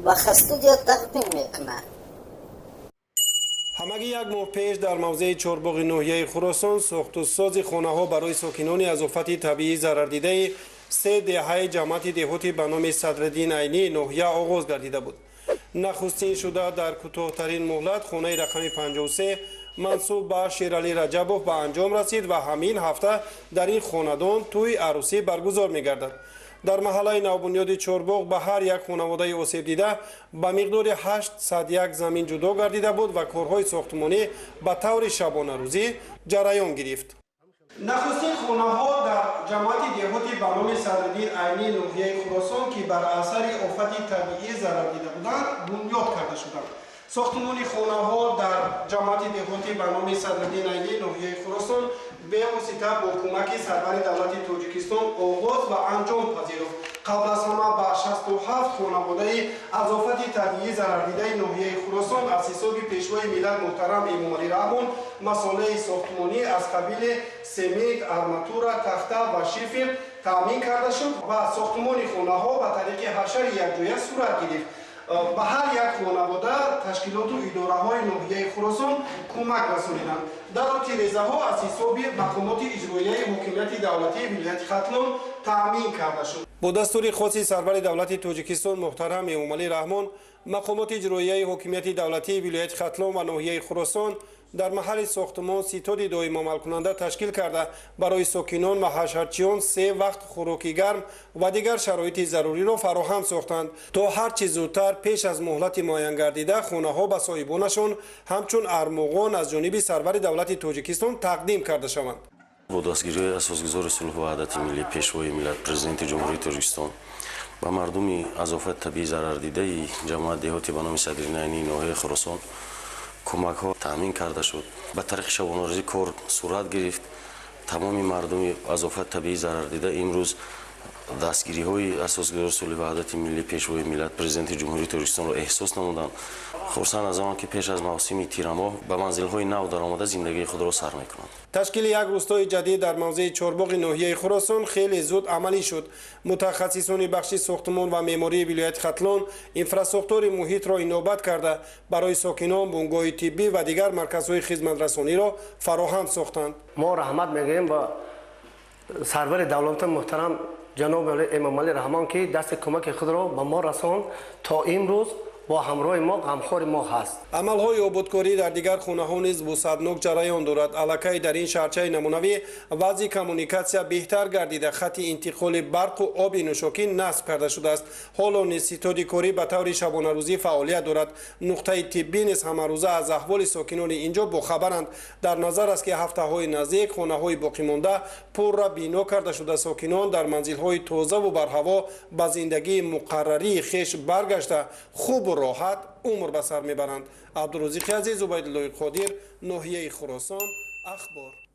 Ба студия тақдим мекунад. Ҳамагӣ як моҳ пеш дар мавзеи Чорбоғи ноҳияи Хуросон сохтусози хонаҳо барои сокинони аз офати табиӣ зарардидаи се деҳаи ҷамоати деҳоти ба номи Садриддин Айнии ноҳия оғоз гардида буд. Нахустин шуда дар кӯтоҳтарин муҳлат хонаи рақами 53 мансуб ба Шералӣ Раҷабов ба анҷом расид ва ҳамин ҳафта дар ин хонадон тӯи арӯсӣ баргузор мегардад. Дар маҳаллаи навбунёди Чорбоғ ба ҳар як хонаводаи осебдида ба миқдори 801 замин ҷудо гардида буд ва корҳои сохтмонӣ ба таври шабонарӯзӣ ҷараён гирифт. Нахустин хонаҳо дар ҷамоати деҳоти ба номи Садриддин Айнии ноҳияи Хуросон, ки бар асари офати табиӣ зарар дида буданд, бунёд карда шуданд. Сохтмони хонаҳо дар ҷамоати деҳотӣ ба номи Садриддин Айнӣ ноҳияи Хуросон бевосита бо кӯмаки сарвари давлати Тоҷикистон оғоз ва анҷом пазируфт. Қабл аз ҳама ба 67 хонаводаи аз офати табиӣ зарардидаи ноҳияи Хуросон аз ҳисоби Пешвои миллат муҳтарам Эмомалӣ Раҳмон масолеҳи сохтмонӣ аз қабили семент, арматура, тахта ва шифер таъмин карда шуд ва сохтмони хонаҳо ба тариқи ҳашари якҷоя сурат гирифт. Ба ҳар як хонавода ташкилоту идораҳои ноҳияи Хуросон кӯмак расониданд. Дару тирезаҳо аз ҳисоби мақомоти иҷроияи ҳокимияти давлатии вилояти Хатлон таъмин карда шуд. Бо дастури хоси сарвари давлати Тоҷикистон муҳтарам Эмомалӣ Раҳмон мақомоти иҷроияи ҳокимияти давлатии вилояти Хатлон ва ноҳияи Хуросон дар маҳалли сохтмон ситоди доимоамалкунанда ташкил карда, барои сокинон ва ҳашарчиён се вақт хӯроки гарм ва дигар шароити заруриро фароҳам сохтанд, то ҳар чӣ зудтар пеш аз муҳлати муайянгардида хонаҳо ба соҳибонашон ҳамчун армуғон аз ҷониби сарвари давлати Тоҷикистон тақдим карда шаванд. Бо дастгириҳои Асосгузори сулҳу ваҳдати миллӣ, Пешвои миллат, Президенти Ҷумҳурии Тоҷикистон ба мардуми аз офати табиӣ зарардидаи ҷамоат деҳоти ба номи Садриддин Айнии ноҳияи Хуросон кӯмакҳо таъмин карда шуд. Ба тариқи шабонарӯзӣ кор сурат гирифт. Тамоми мардуми аз офати табиӣ зарардида имрӯз дастгириҳои Асосгузори сулҳи ваҳдати миллӣ, Пешвои миллат, Президенти Ҷумҳурии Тоҷикистонро эҳсос намуданд. Хурсанд аз он, ки пеш аз мавсими тирамоҳ ба манзилҳои нав даромада, зиндагии худро сар мекунанд. Ташкили як рӯстои ҷадид дар мавзеи Чорбоғи ноҳияи Хуросон хеле зуд амалӣ шуд. Мутахассисони бахши сохтмон ва меъмории вилояти Хатлон инфрасохтори муҳитро инобат карда, барои сокинон бунгоҳи тиббӣ ва дигар марказҳои хизматрасониро фароҳам сохтанд. Мо раҳмат мегӯем ба сарвари давлати муҳтарам ҷаноби Эмомалӣ Раҳмон, ки дасти кӯмаки худро ба мо расонд, то имрӯз бо ҳамроҳи мо, ғамхори мо ҳаст. Амалҳои ободкорӣ дар дигар хонаҳо низ вусъатнок ҷараён дорад. Аллакай дар ин шаҳрчаи намунавӣ вазъи коммуникатсия беҳтар гардида, хатти интиқоли барқу оби нӯшокӣ насб карда шудааст. Ҳоло низ ситоди корӣ ба таври шабонарӯзӣ фаъолият дорад. Нуқтаи тиббӣ низ ҳамарӯза аз аҳволи сокинони инҷо бохабаранд. Дар назар аст, ки ҳафтаҳои наздик хонаҳои боқимонда пурра бино карда шуда, сокинон дар манзилҳои тозаву барҳаво ба зиндагии муқаррарии хеш баргашта, хубу роҳат умр ба сар мебаранд. Абдурозиқи Азиз, Убайдуллои Қодир, ноҳияи Хуросон, Ахбор.